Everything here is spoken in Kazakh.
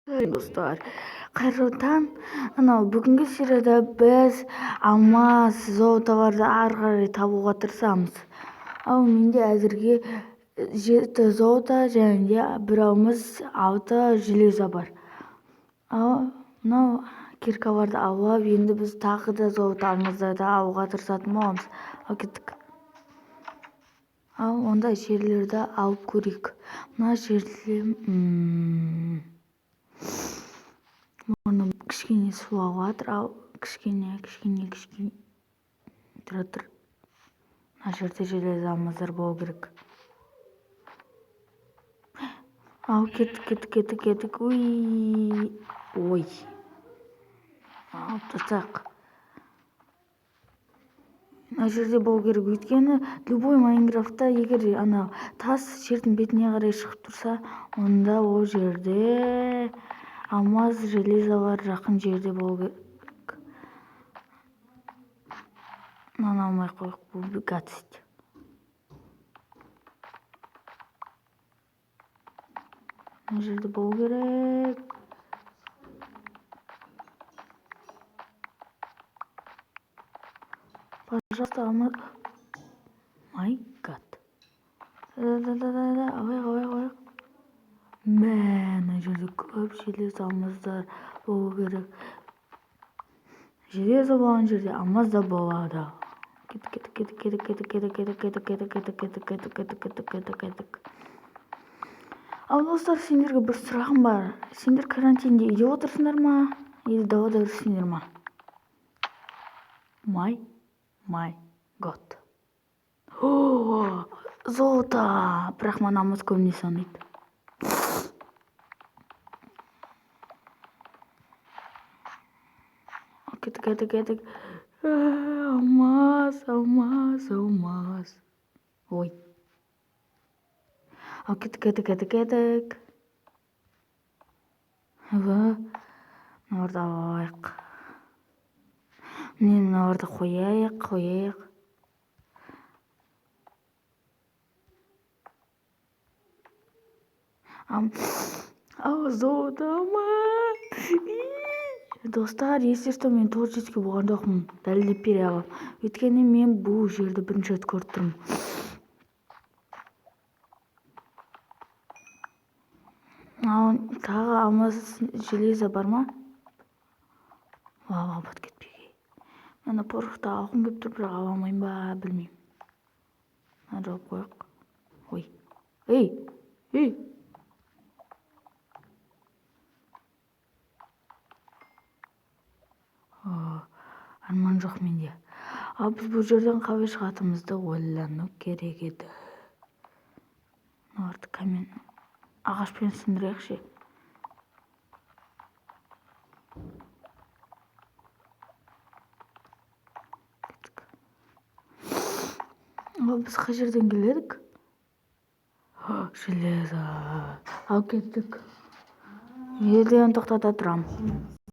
Достар, қайырлы таң! Анау бүгінгі серияда біз алмаз, золотоларды ары қарай табуға тырысамыз. Ал менде әзірге 7 золото және де 1 алмаз, 6 железо бар. Ал мынау киркаларды алып, енді біз тағы да золото, алмаздарды алуға тырысатын боламыз. Ал кеттік. Ал ондай жерлерді алып көрейік. Мына жерде мұрным кішкене су ағып жатыр. Ал кішкене, кішкене, кішкене тұра тұр. Мына жерде железо, алмаздар болу керек. Ал кеттік, кеттік, кеттік, кеттік. Уй, ой, алып тастайық. Мына жерде болу керек, өйткені любой Майнкрафтта егер ана тас жердің бетіне қарай шығып тұрса, онда ол жерде алмаз, железолар жақын жерде болу керек. Мынаны алмай ақ қояйық, бұл гадость. Мына жерде болу керек. Пожалуйста, алмаз. My God. Да, да, да, да, да, алайық, алайық, алайық. Мә, мына жерде көп железо, алмаздар болу керек. Железо болған жерде алмаз да болады. Кеттік, кеттік, кеттік, кеттік, кеттік, кеттік, кеттік, кеттік, кеттік, кеттік, кеттік, кеттік, кеттік, кеттік, кеттік. Ал достар, сендерге бір сұрағым бар. Сендер карантинде үйде отырсыңдар ма или далада жүрсіңдер ма? My God. О, золото! Бірақ маған алмаз көбінесе ұнайды. Кеттік, кеттік, кеттік. Алмаз, алмаз, алмаз. Ой. Ал кеттік, кеттік, кеттік, кеттік. Мыналарды алайық. Міне, мыналарды қояйық, қояйық. Ал золото, алмаз. Достар, если что, мен творческий болған жоқпын, дәлелдеп бере аламын. Өйткені мен бұл жерді бірінші рет көріп тұрмын. Ал тағы алмаз, железо бар ма? Вау, апат кетпегей. Ана порохты алғым келіп тұр, бірақ ала алмаймын ба, білмеймін. Мына жауып қояйық. Ой. Ей! Ей! Арман жоқ менде. Ал біз бұл жерден қалай шығатынымызды ойлану керек еді. Мыналарды камень, ағашпен сындырайықшы. Кеттік. Ал біз қай жерден келедік? Железо. Ал кеттік. Жерден тоқтата тұрамын.